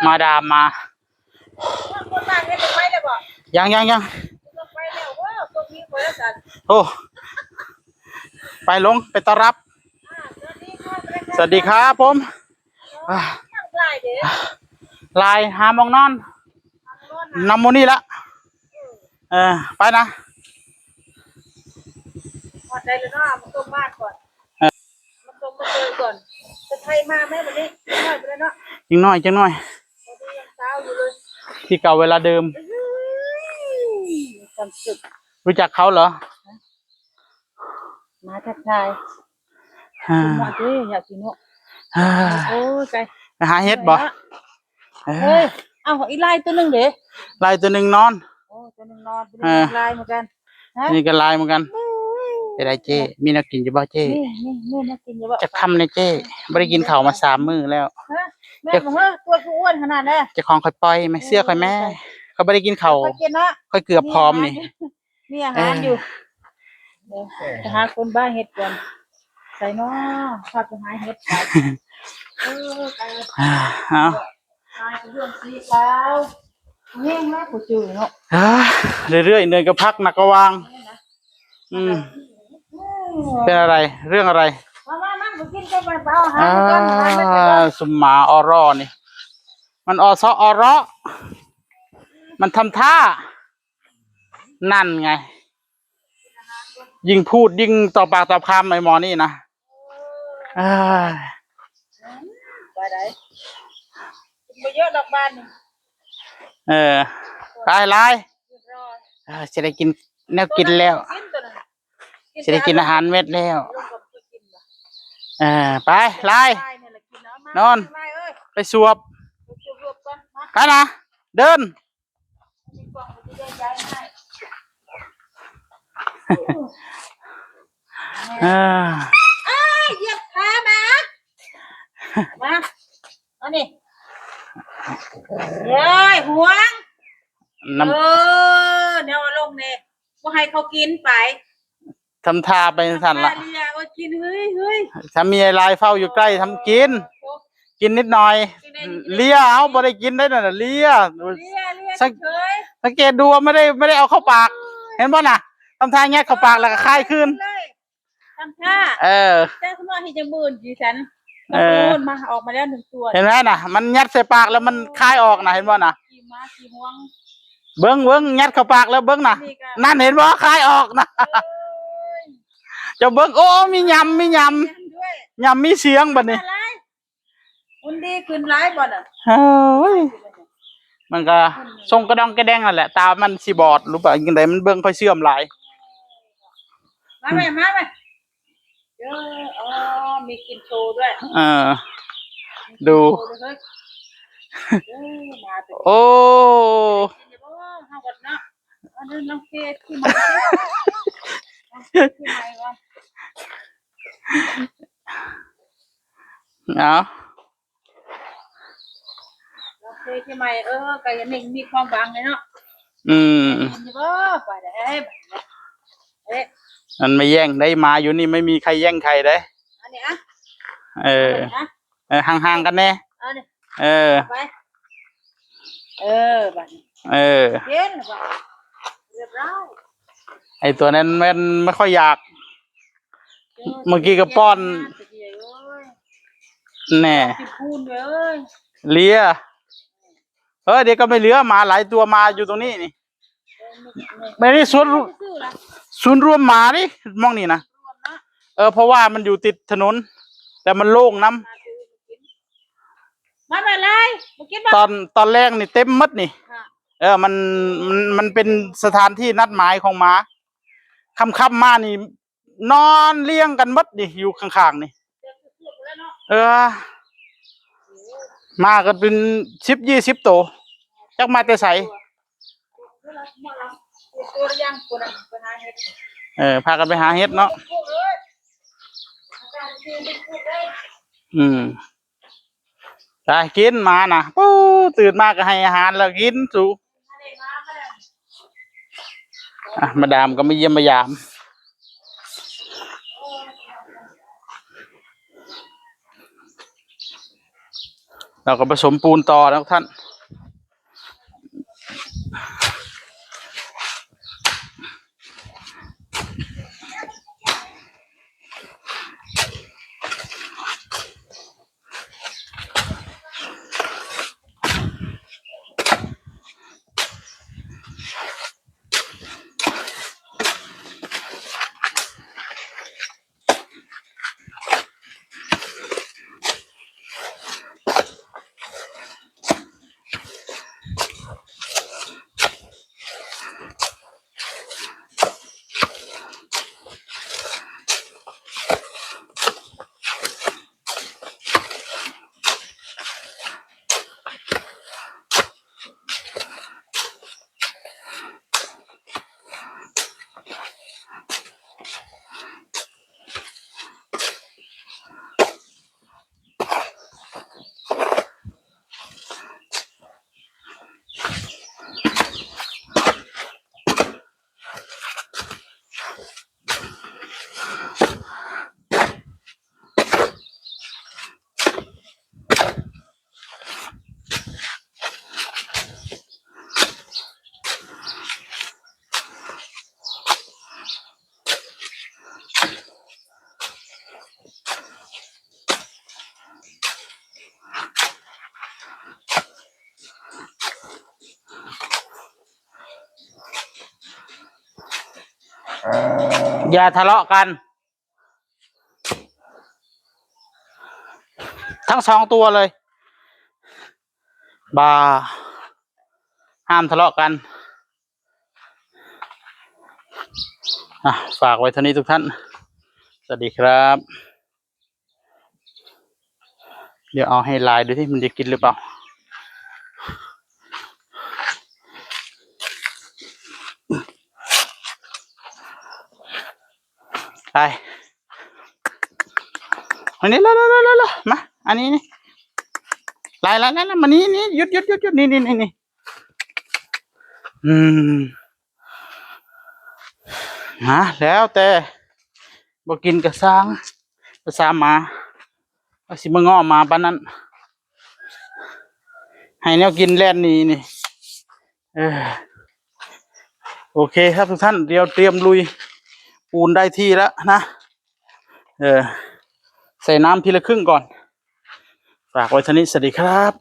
ມາດາມມາ. ຍັງ ຍັງ ຍັງ. ໂອ້ ໄປລົງ ໄປຕ້ອນຮັບ. ສະຫວັດດີຄັບ ສະຫວັດດີຄັບຜົມ. ຫຼາຍ ຫາໝ່ອງນອນ ນຳໝູ່ນີ້ລະ. ເອີ ໄປນະ. ຮອດໃດແລ້ວເນາະ ມາສົ່ງບ້ານກ່ອນ. ເອີ ມາສົ່ງມາເຈີກ່ອນ. ຈະໄທມາແມ່ບັດນີ້ ນ້ອຍໄປແລ້ວເນາະ. ຈັກໜ້ອຍ ຈັກໜ້ອຍ. ທີ່ເກົ່າເວລາເດີມ. ຄວາມສຸກ. ຮູ້ຈັກເຂົາເຫຼືອ? ມາທັກທາຍ. ອາ ກິນເນາະເດ້ ຢາກກິນເນາະ. ອາ ໂອ້ຍ ໄກ. ໄປຫາເຫັດບໍ່? ເອີ ເອີ ເອົ້າ ອີກລາຍຕົວໜຶ່ງເດ້? ລາຍຕົວໜຶ່ງນອນ. ໂອ້ ຕົວໜຶ່ງນອນ ຕົວໜຶ່ງ ເອີ ລາຍເໝືອນກັນ. ຮະ ນີ້ກໍລາຍເໝືອນກັນ. ເປັນໃດເຈ້ ມີແນວກິນຢູ່ບໍ່ເຈ້? ມີ ມີ ມີແນວກິນຢູ່ບໍ່? ຈັກຄຳແດ່ເຈ້ ບໍ່ໄດ້ກິນເຂົ້າມາສາມມື້ແລ້ວ. ຮະ ແມ່ນບໍ່? ເຮີ້ຍ ຕົວຄືອ້ວນຂະໜາດແລະ. ເຈົ້າຂອງຂ້ອຍປ່ອຍແມ່ ເຊື່ອຂ້ອຍແມ່. ຂ້ອຍບໍ່ໄດ້ກິນເຂົ້າ ຂ້ອຍເກືອບຜອມນີ້. ມີອາຫານຢູ່. ເອີ ໄປຫາຄົນບ້າເຫັດກ່ອນ. ໃສເນາະ ພາໄປຫາເຫັດ. ເອີ ໄປ. ເອົາ ຫາເລື່ອງສີຂາວ ແຮງແລ້ວຜູ້ຈື່ເນາະ. ເອີ ເລື້ອຍໆ ເໜື່ອຍກໍພັກ ໜັກກໍວາງ. ອືມ ເປັນອະໄລ? ເລື່ອງອະໄລ? ມາໆ ມາກິນກ່ອນ. ອ່າ ຊຸມໝາອໍລໍນີ້ ມັນອໍຊໍອໍລໍ ມັນທຳທ່າ. ນັ້ນໄງ ຍິ່ງພູດຍິ່ງຕໍ່ປາກຕໍ່ຄຳ ໄອ້ໝໍນີ້ນະ. ເອີຍ ໄປໄດ໋ ບໍ່ເຍອະດອກບາດນີ້. ເອີ ໄປຫຼາຍ. ເອີ ຊິໄດ້ກິນແນວກິນແລ້ວ ຊິໄດ້ກິນອາຫານເມັດແລ້ວ. ເອີ ໄປຫຼາຍ ນອນ ໄປສວບ ໄປນະ ເດີນ. ເອີ ເອີ ຢຽບຂາໝາ ມາ ອັນນີ້ ເອີຍ ຫວງ ນຳ ເອີ ແນວອາລົມແດ່ ບໍ່ໃຫ້ເຂົາກິນໄປ. ທຳທ່າໄປຊັ້ນລະ ເລີຍ ໂອ້ຍ ກິນ ເຮີ້ຍ ເຮີ້ຍ ຖ້າມີຫຼາຍເຝົ້າຢູ່ໃກ້ ທຳກິນ ກິນນິດໜ້ອຍ ເລຍ ເຮົາບໍ່ໄດ້ກິນໄດ້ນັ້ນນະ ເລຍ ເລຍ ສັງ ສັງເກດດູວ່າ ບໍ່ໄດ້ ບໍ່ໄດ້ເອົາເຂົ້າປາກ ເຫັນບໍ່ນະ? ທຳທ່າຍັດເຂົ້າປາກແລ້ວກໍຄາຍຄືນ ທຳທ່າ ເອີ ແຕ່ສະເໝາະເຮັດຢ່າງອື່ນຊິຊັ້ນ ເອີ ມັນອອກມາແລ້ວໜຶ່ງຕົວ ເຫັນໄໝນະ? ມັນຍັດໃສ່ປາກແລ້ວມັນຄາຍອອກນະ ເຫັນບໍ່ນະ? ເບິ່ງ ເບິ່ງ ຍັດເຂົ້າປາກແລ້ວເບິ່ງນະ ນັ້ນ ເຫັນບໍ່? ຄາຍອອກນະ ເຈົ້າເບິ່ງ ໂອ້ ມີຫຍຳ ມີຫຍຳ ຫຍຳມີສຽງບັດນີ້ ມັນດີຂຶ້ນຫຼາຍບໍ່ນະ? ໂອ້ຍ ມັນກະຊົງກະດອງກະແດງຫັ້ນແຫຼະ ຕາມັນຊິບອດຫຼືວ່າຈັ່ງໃດ ມັນເບິ່ງຂ້ອຍເຊື່ອມຫຼາຍ. ມາແມ່ ມາແມ່. ເອີ ອໍ ມີກິນໂຊດ້ວຍ ເອີ ມີກິນ ດູ ໂຊດ້ວຍເຮີ້ຍ ເອີ ມາໂຕ ໂອ້ ກິນຢູ່ບໍ່? ເຮົາກໍເນາະ ອັນນັ້ນນ້ອງເຄທີ່ມາ ນ້ອງເຄທີ່ມາວ່າ ເອົາ ໂອເຄ ທີ່ໃໝ່ ເອີ ກໍຍັງມີຄວາມຫວັງແຫຼະເນາະ ອືມ ກິນຢູ່ບໍ່? ໄປແລ້ວ ເອີ ມັນມາແຍ່ງໄດ້ ໝາຢູ່ນີ້ໄມ່ມີໃຄແຍ່ງໃຄເດ້ ອັນນີ້ອະ ເອີ ອັນນີ້ອະ ເອີ ຫ່າງໆກັນແດ່ ອັນນີ້ ເອີ ໄປ ເອີ ບັດນີ້ ເອີ ກິນບັດ ຮຽບຮ້ອຍ ໄອ້ຕົວນັ້ນແມ່ນບໍ່ຄ່ອຍຢາກ ເອີ ເມື່ອກີ້ກໍປ້ອນ ແນ່ ເລຍ ເອີ ດຽວກໍໄມ່ເຫຼືອ ໝາຫຼາຍຕົວ ໝາຢູ່ຕົງນີ້ນີ້ ເອີ ນີ້ ນີ້ ນີ້ ນີ້ ສູນ ສູນລວມໝານີ້ ໝ່ອງນີ້ນະ ເອີ ເພາະວ່າມັນຢູ່ຕິດຖະໜົນ ແຕ່ມັນໂລ່ງນຳ ມາແມ່ເລີຍ ບໍ່ກິນບໍ່? ຕອນ ຕອນແລງນີ້ເຕັມໝົດນີ້ ເອີ ມັນ ມັນ ມັນເປັນສະຖານທີ່ນັດໝາຍຂອງໝາ ຄ່ຳໆມານີ້ ນອນລຽງກັນໝົດນີ້ ຢູ່ຂ້າງໆນີ້ ເອີ ມາກັນເປັນສິບ ຊາວໂຕ ຈັກມາແຕ່ໃສ ເອີ ພາກັນໄປຫາເຫັດເນາະ ອືມ. ໄປກິນໝານະ ປູ້ ຕື່ນມາກໍໃຫ້ອາຫານແລ້ວກິນສູ ອ່ະ ມາດາມກໍມາຢ້ຽມມາຢາມ ເຮົາກໍປະສົມປູນຕໍ່ນະທຸກທ່ານ. ຢ່າທະເລາະກັນ ທັງສອງຕົວເລີຍ. ບາ ຫ້າມທະເລາະກັນ. ອ່ະ ຝາກໄວ້ເທົ່ານີ້ທຸກທ່ານ. ສະຫວັດດີຄັບ. ດຽວເອົາໃຫ້ຫຼາຍດູຊິ ມັນຈະກິນຫຼືເປົ່າ. ໄປ ອັນນີ້ ລະ ລະ ລະ ລະ ມາ ອັນນີ້ນີ້ ໄລ່ ໄລ່ ໄລ່ ມາ ນີ້ ນີ້ ຢຸດ ຢຸດ ຢຸດ ຢຸດ ນີ້ ນີ້ ນີ້ ນີ້ ອືມ ຫາ ແລ້ວແຕ່ ບໍ່ກິນກະຊ່າງ ພາສາໝາ ວ່າຊິມາເງາະໝາປານນັ້ນ ໃຫ້ແນວກິນແລ່ນໜີນີ້. ເອີ ໂອເຄຄັບທຸກທ່ານ ດຽວຕຽມລຸຍ ປູນໄດ້ທີ່ແລ້ວນະ ເອີ ໃສ່ນ້ຳທີລະຄຶ່ງກ່ອນ. ຝາກໄວ້ເທົ່ານີ້ ສະຫວັດດີຄັບ.